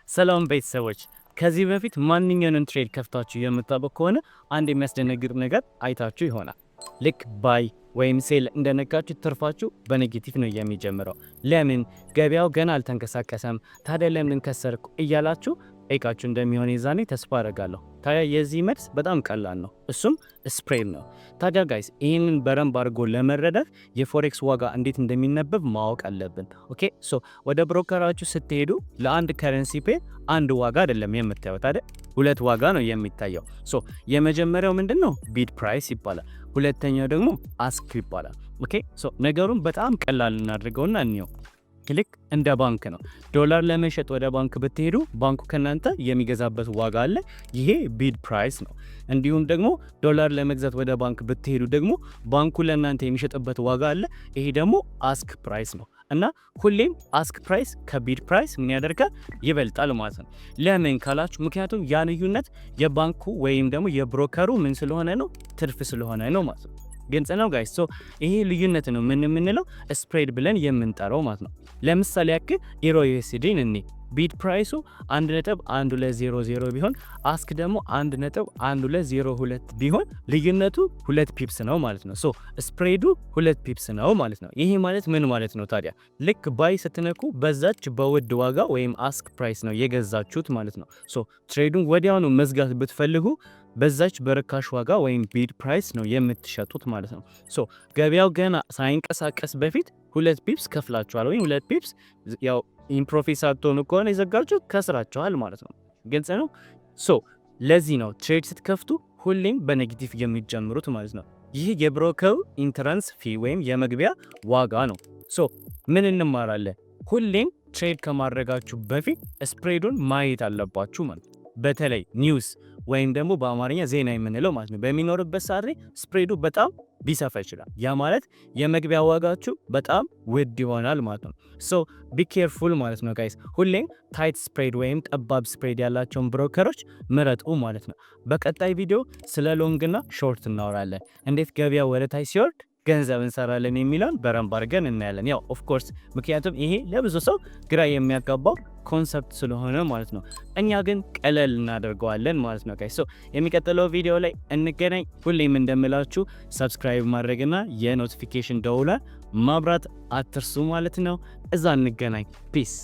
ሰላም ቤተሰቦች፣ ከዚህ በፊት ማንኛውንም trade ከፍታችሁ የምታውቁ ከሆነ አንድ የሚያስደነግጥ ነገር አይታችሁ ይሆናል። ልክ buy ወይም sell እንደነካችሁ ትርፋችሁ በ negative ነው የሚጀምረው። ለምን? ገበያው ገና አልተንቀሳቀሰም። ታዲያ ለምን ከሰርኩ እያላችሁ ጠይቃችሁ እንደሚሆን የዛኔ ተስፋ አደርጋለሁ። ታዲያ የዚህ መልስ በጣም ቀላል ነው፣ እሱም spread ነው። ታዲያ guys፣ ይህንን በደንብ አድርጎ ለመረዳት የ forex ዋጋ እንዴት እንደሚነበብ ማወቅ አለብን። Okay, so ወደ broker ኣችሁ ስትሄዱ ለአንድ currency pair አንድ ዋጋ አይደለም የምታዩት አይደል? ሁለት ዋጋ ነው የሚታየው። So የመጀመሪያው ምንድን ነው? Bid price ይባላል። ሁለተኛው ደግሞ ask ይባላል። Okay, so ነገሩን በጣም ቀላል እናድርገውና እንየው። ልክ እንደ ባንክ ነው። ዶላር ለመሸጥ ወደ ባንክ ብትሄዱ ባንኩ ከእናንተ የሚገዛበት ዋጋ አለ። ይሄ bid price ነው። እንዲሁም ደግሞ ዶላር ለመግዛት ወደ ባንክ ብትሄዱ ደግሞ ባንኩ ለእናንተ የሚሸጥበት ዋጋ አለ። ይሄ ደግሞ ask price ነው። እና ሁሌም ask price ከ bid price ምን ያደርጋል? ይበልጣል ማለት ነው። ለምን ካላችሁ ምክንያቱም ያ ልዩነት የባንኩ ወይም ደግሞ የ broker ኡ ምን ስለሆነ ነው? ትርፍ ስለሆነ ነው ማለት ነው። ግልጽ ነው guys። So ይሄ ልዩነት ነው ምን የምንለው፣ spread ብለን የምንጠራው ማለት ነው። ለምሳሌ ያክል Euro USD ን እኔ bid price ኡ 1.1200 ቢሆን ask ደግሞ 1.1202 ቢሆን ልዩነቱ 2 pips ነው ማለት ነው። So spread ኡ 2 pips ነው ማለት ነው። ይሄ ማለት ምን ማለት ነው ታዲያ? ልክ buy ስትነኩ በዛች በውድ ዋጋ ወይም ask price ነው የገዛችሁት ማለት ነው። So trade ኡን ወዲያውኑ መዝጋት ብትፈልጉ በዛች በርካሽ ዋጋ ወይም bid price ነው የምትሸጡት ማለት ነው። So ገበያው ገና ሳይንቀሳቀስ በፊት 2 pips ከፍላችኋል ወይም 2 pips ያው in profit ሳትሆኑ ከሆነ የዘጋችሁ ከስራችኋል ማለት ነው። ግልጽ ነው። So ለዚህ ነው trade ስትከፍቱ ሁሌም በ negative የሚጀምሩት ማለት ነው። ይህ የ broker ኡ entrance fee ወይም የመግቢያ ዋጋ ነው። So ምን እንማራለን? ሁሌም trade ከማድረጋችሁ በፊት spread ኡን ማየት አለባችሁ ማለት ነው። በተለይ news ወይም ደግሞ በአማርኛ ዜና የምንለው ማለት ነው በሚኖርበት ሰዓት ላይ spread ኡ በጣም ሊሰፋ ይችላል። ያ ማለት የመግቢያ ዋጋችሁ በጣም ውድ ይሆናል ማለት ነው። So be careful ማለት ነው guys። ሁሌም tight spread ወይም ጠባብ spread ያላቸውን broker ኦች ምረጡ ማለት ነው። በቀጣይ ቪዲዮ ስለ long እና short እናወራለን። እንዴት ገበያ ወደ ታች ሲወርድ ገንዘብ እንሰራለን የሚለውን በደንብ አድርገን እናያለን። ያው of course ምክንያቱም ይሄ ለብዙ ሰው ግራ የሚያጋባው concept ስለሆነ ማለት ነው። እኛ ግን ቀለል እናደርገዋለን ማለት ነው guys። So የሚቀጥለው ቪዲዮ ላይ እንገናኝ። ሁሌም እንደምላችሁ subscribe ማድረግና የ notification ደውሏን ማብራት አትርሱ ማለት ነው። እዛ እንገናኝ። Peace.